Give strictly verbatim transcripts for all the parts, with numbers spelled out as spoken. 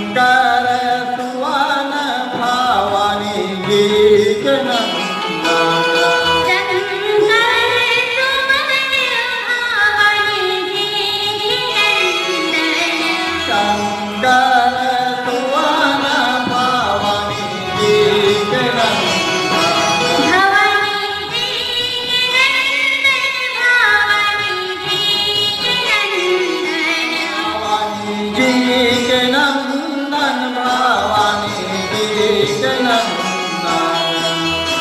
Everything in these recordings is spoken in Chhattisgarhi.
शंकर सुवन भवानी जी के नंदन। शंकर सुवन भवानी जी के नंदन। शंकर सुवन भवानी जी के नंदन। भवानी जी के नंदन, भवानी जी के नंदन। भवानी जी के नंदन, भवानी जी के नंदन।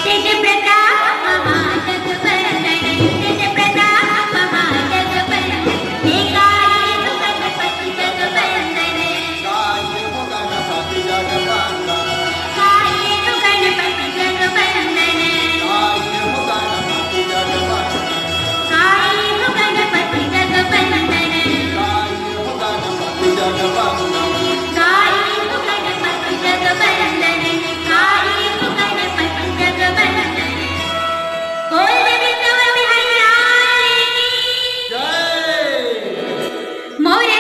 तेज प्रताप महाजगवंदन, तेज प्रताप महाजगवंदन, हे काली गणपति जगवंदन। गाई हो गणपति जगवंदन। गाई हो गणपति जगवंदन। गाई हो गणपति जगवंदन। गाई हो गणपति जगवंदन। गाई हो गणपति जगवंदन। गाई हो गणपति जगवंदन। गाई हो गणपति जगवंदन। बोल देवी सवा बिहारी लाल की जय। मोरे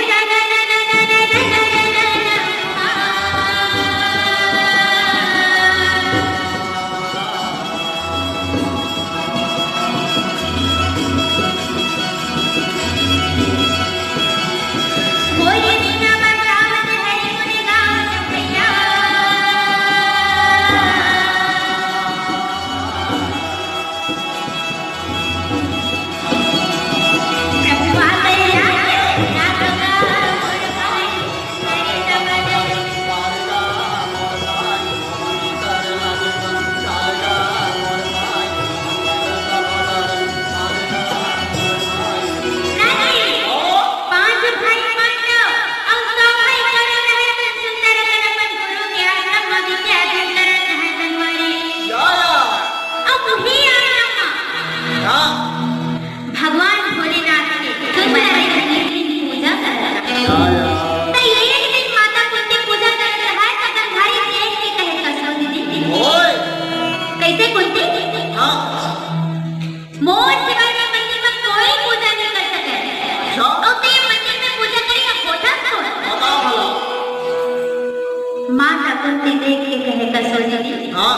पांच भाई पांडव अउ सौ भाई कौरव रहत सुंदर अपन अपन गुरु के आश्रम म विद्या अध्ययन करत रहय बनवारी। या, या। अब उही आश्रम म या। भगवान भोलेनाथ के सुंदर एक दिन पूजा करत रहय। या, या। त एक दिन माता कुंती पूजा करत रहय त गंधारी देख के कहे, "कसो दीदी।" ओए। कइसे कुंती? हाँ। मोर सिवा ये मंदिर म कोई पूजा नइ कर सकय। अच्छा। अउ ते मंदिर म पूजा करे का कोठा खोल। बताओ भला। माता कुंती देख के कहे, "कसो दीदी।" हाँ।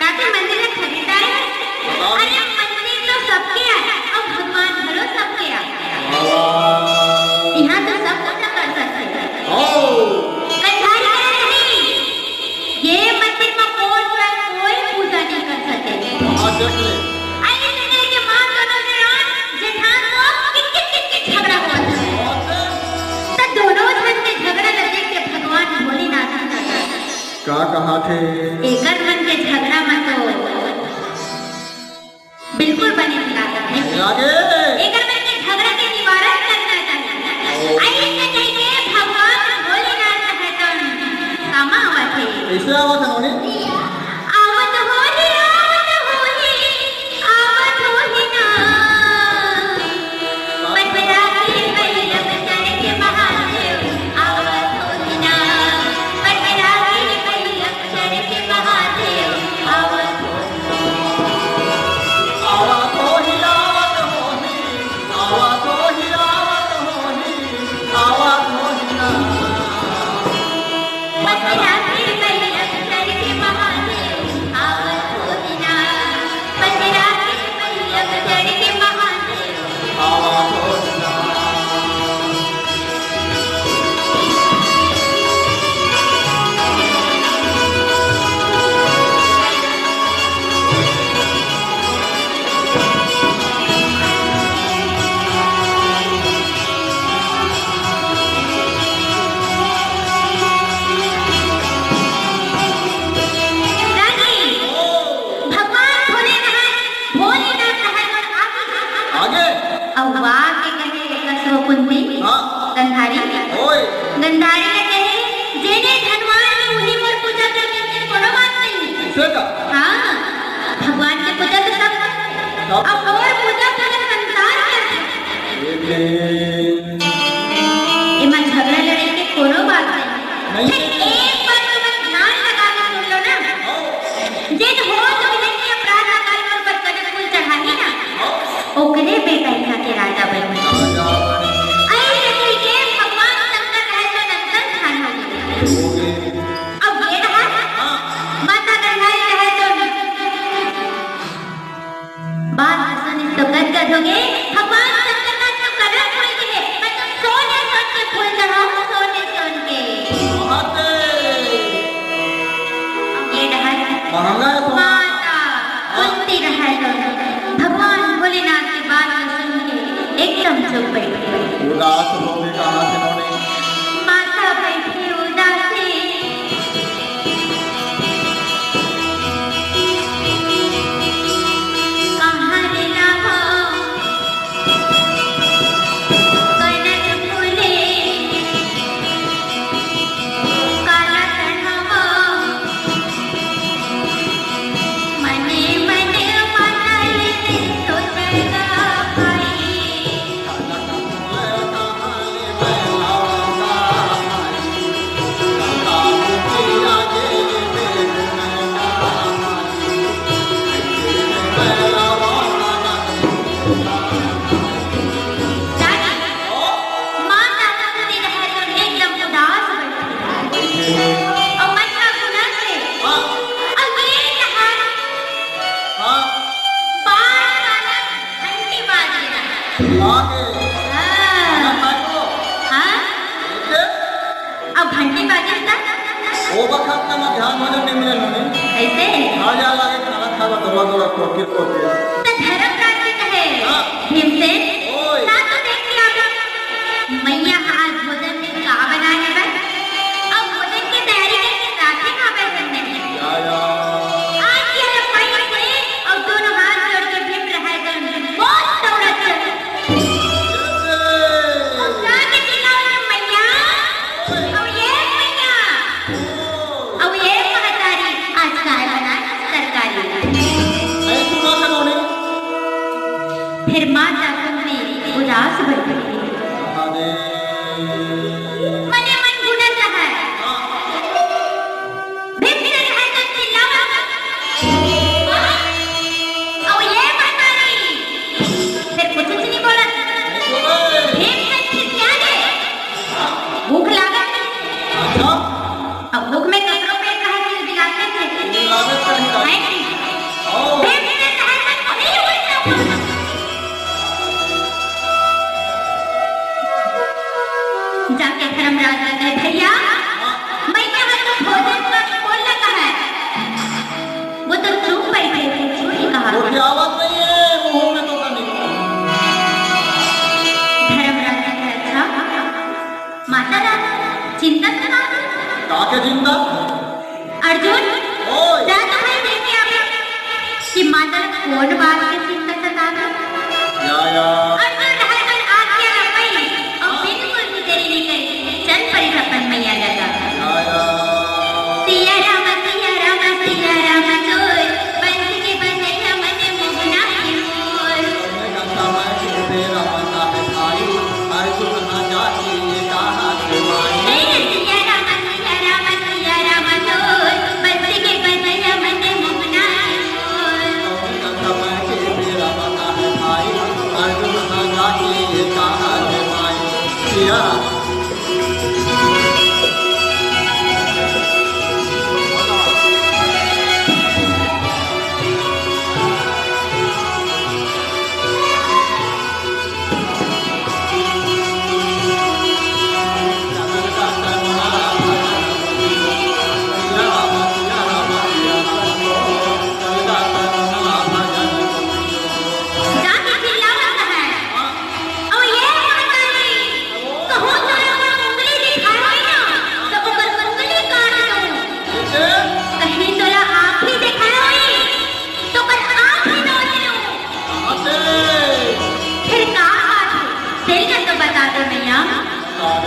का ते मंदिर ल खरीददार हस? बताओ। अरे मंदिर तो सबके आय, अउ भगवान घलो सबके आय। वाह। इहाँ तो सब पूजा कर सकथे। ओ। गंधारी कहे, "नहीं।" ये मंदिर म मोर सिवाय कोई पूजा नइ कर सकय। हाँ, देख ले। अइसे करके माँ दोनों जन जेठान म किटकिट किटकिट झगड़ा होवत हे। त दोनों झन के झगड़ा ल देख के भगवान भोलेनाथ ह का कहाथे? एकर मन के झगड़ा म तो बिल्कुल बने नइ लागत हे। आगे। एकर मन के झगड़ा के निवारण करना चाहिए। अइसे कहिके भगवान भोलेनाथ ह तो समा आवत हे। कइसे आवत हे, नोनी? आवत होही, आवत होही, आवत होही ना। पटरा के भैरव चढ़ के महादेव, आवत होही ना। पटरा के भैरव चढ़ के महादेव, आवत होही। गंधारी ने कहे, "जेने धनवान हे, उही मोर पूजा करथे, कोनो बात नहीं।" ऐसे का? हाँ, भगवान के पूजा तो सब करथे। सब? अब मोर पूजा पूरा संसार करथे। ये के? एमा झगड़ा लड़ाई के कोनो बात नहीं। नहीं। फिर एक बात तुमन ध्यान लगा के सुन लो ना। हाँ। जेन हो दुनिया के अपराध ला काल मोर बर कनक फूल चढ़ाही ना, ओकरे बेटा इहाँ के राजा बनही। राजा बनही। अइसे कहिके भगवान शंकर रहे तो नंदन स्थान हो गे। हो गे। अब ये रहा, हाँ। माता गंधारी रहे तो बात सुनिस तो गदगद हो गे। भगवान शंकर का तो कनक फूल गे हे, मैं तो सोने सोन के फूल चढ़ाहूँ, सोने सोन के। बात है। अब ये डहर महंगा है तो। माता कुंती रहय तो भगवान भोलेनाथ के बात ला सुन के एकदम चुप बैठ गे। उदास हो गे, कहाँ से होने? माता बैठी उदासी। कहाँ रे लावा कनक फूले, काला चढ़ावा मने मने माता ले सोचल गा भाई। माता कुंती रहय तो एकदम उदास बैठे। अउ मन मा गुनत हे। अउ ये डहर हाँ। बार वाला घंटी बाजे ना। आगे। हाँ। हाँ। अब घंटी बाजे ना। ओ बखत ना मैं ध्यान भजन में मिले नोनी। ऐसे? आ जा लागे खाना खावा दवा दवा कोकिल कोकिल। तो धर्मराज जी कहे, हाँ। भीमसेन, ओए। ना तो देख के आ गया। मैया ह आज भोजन में का बनाए हे बे? अब भोजन के तैयारी करके राखे हावय घर में। या, या। आज ये ला पाई से, अब दोनों हाथ जोड़ के भीम रहय तो बहुत दौड़त चल। अब जाके चिल्लावय, "मैया, अब ये मैया, अब ये महतारी, आज काय बनाए तरकारी?" नहीं सुना करो ने। फिर माता कुंती उदास बैठी। मने मन गुनत रहय। भीमसेन ह तो चिल्लावत। अउ ये महतारी फिर कुछ नहीं बोलत। भीमसेन खिसिया गे। भूख लागत। अच्छा। अब भूख में ककरो पेट कहाँ चिलबिलाथे? चिलबिलावे तो नहीं। है कि? ओ। भीमसेन ह तो वही उल्टा बोलत। जाके धर्मराज ला कहे, "भैया, मैया ह तो भोजन का बोल लगा है, वो तो चुप बैठे थे, कुछ नहीं कहा।" वो क्या बात नहीं है, मुंह में तो नहीं। धर्मराज ने कहा, "अच्छा, माता ला चिंता सता।" का के चिंता? अर्जुन, ओए। जा तो भाई देख के आवे कि माता ला कोन बात के चिंता सताथे। या, या। अर्जुन हर हर आज्ञा ला पाई अउ बिल्कुल भी देरी नहीं करी, चल पड़ी अपन मैया लगा। या, या। सिया राम, सिया राम, सिया राम तोर, बंसी के बजैया मन मोहना के मोर।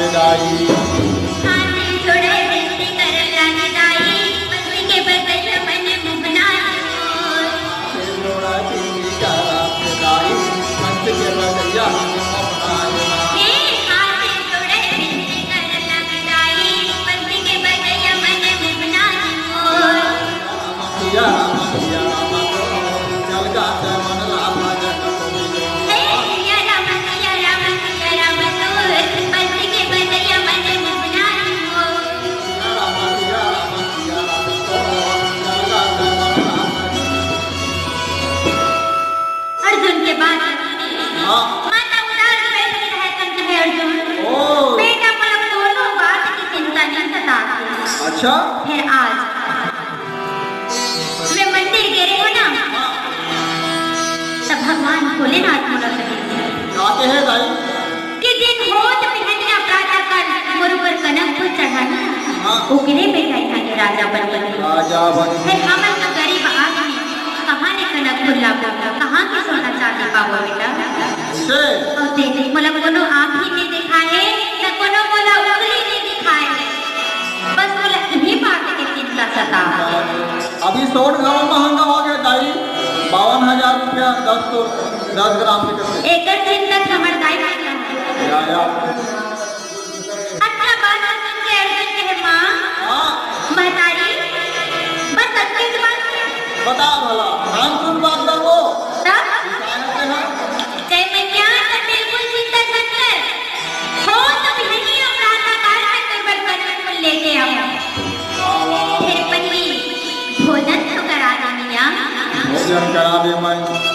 दाई। हाथ जोड़े बिनती करन लागे दाई, पंथी के बजैया मन मुहना मोर। हाथ जोड़े बिनती करन लागे दाई, पंथी के बजैया मन मुहना मोर। हे हाथ जोड़े बिनती करन लागे दाई, पंथी के बजैया मन मुहना मोर। सिया राम, सिया राम तो, जल का मन लाभ जग को मिले। हे सिया राम, सिया राम, सिया राम तो, पंथी के बजैया मन मुहना मोर। सिया राम, सिया राम, सिया राम तो, जल का मन लाभ जग को मिले। अर्जुन के बात सुने। हाँ। माता उदास बैठ के रहे तन कहे, "अर्जुन, ओ। बेटा मोला कोनो बात के चिंता नहीं सताथे।" अच्छा। फिर आज मैं मंदिर गे रहे हो ना, हाँ। तब भगवान भोलेनाथ मोला कहे, का कहे दाई? कि दिन होत बिहनिया प्रातः काल मोर ऊपर कनक फूल चढ़ाना। हाँ। ओकरे बेटा यहाँ के राजा बन गए। राजा बन गए। फिर हमन तो गरीब आदमी, कहाँ ले कनक फूल लाबो, कहाँ के सोना चांदी पाबो बेटा? कैसे? अउ ते मोला कोनो आँखी नहीं दिखाए, न कोनो मोला उंगली नहीं दिखाए। बस मोला इही बात के चिंता सता। अभी सोन घलो महंगा हो गया दाई, बावन हजार रुपया दस तो, दस ग्राम के करके। एकर चिंता तो हमर दाई के करना। या, या। अच्छा बात सुन के अर्जुन कहे, "माँ, हाँ। महतारी, बस अतके बात।" बता भला, हम सुन बात करबो। तब? शायद से हाँ। जय मैया, तो बिल्कुल चिंता मत कर। होत बिहनिया प्रातः काल में तोर बर कनक फूल लेके आवा। वाह, वाह। फिर पति भोजन तो करा दे मैया। भोजन करा दे मैं।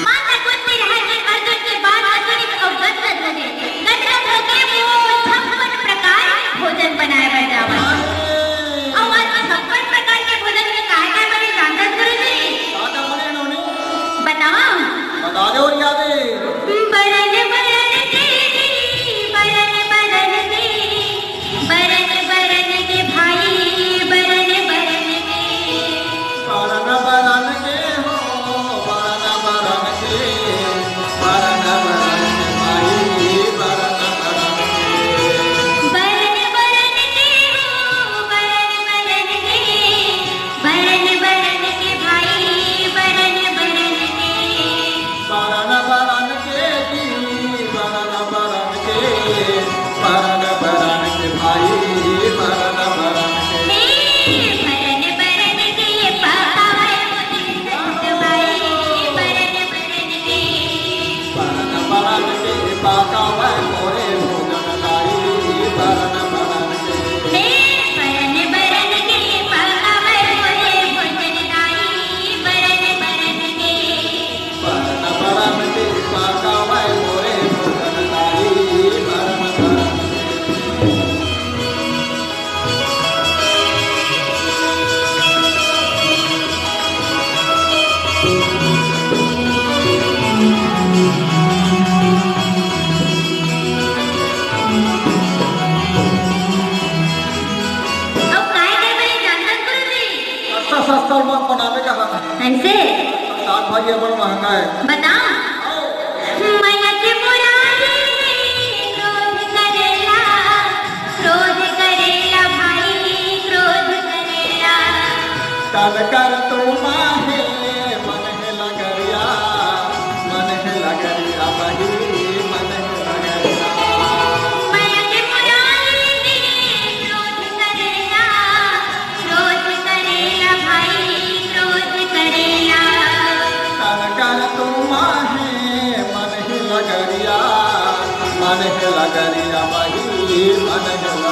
माता कुंती रहत हे अर्जुन के बात ला सुनिस अउ गदगद हो गे। गदगद होके वो छप्पन प्रकार के भोजन बनाए बर जावत हे। अउ आज छप्पन प्रकार के भोजन में काय काय बने जानथस गुरुजी? का का बने नोनी? बताओ। बता दे और याद है। बरन बरन के, बरन बरन के, बरन बरन के भाई, बरन बरन के। बरन बरन के हो, बरन बरन के, बरन बरन के भाई, बरन बरन के। बरन बरन के हो, बरन बरन के, बरन बरन के भाई, बरन बरन के। बरन बरन के जी, बरन बरन के, बरन बरन के भाई, बरन बरन के। हे बरन बरन के पाकावय मोरे संत भाई, बरन बरन के। बरन बरन के पाकावय मोरे भोजन दाई, बरन बरन के। हे बरन बरन के पाकावय मोरे भोजन दाई, बरन बरन के। बरन बरन के पाकावय मोरे भोजन दाई, बरन बरन के। अउ काय काय बने जानथस गुरुजी? सस्ता सस्ता मत बनावे का हा। ऐसे? साग भाजी बड़ महंगा है। बताओ। मया के मुरारी क्रोध करेला, क्रोध करेला भाई, क्रोध करेला। तन कर तू माहे, मन है लगरिया, मन है लगरिया भाई, मन है लगरिया। मया के मुरारी क्रोध करेला, क्रोध करेला भाई, क्रोध करेला। तन कर तू माहे, मन ही लगरिया, मन ही लगरिया भाई, मन ही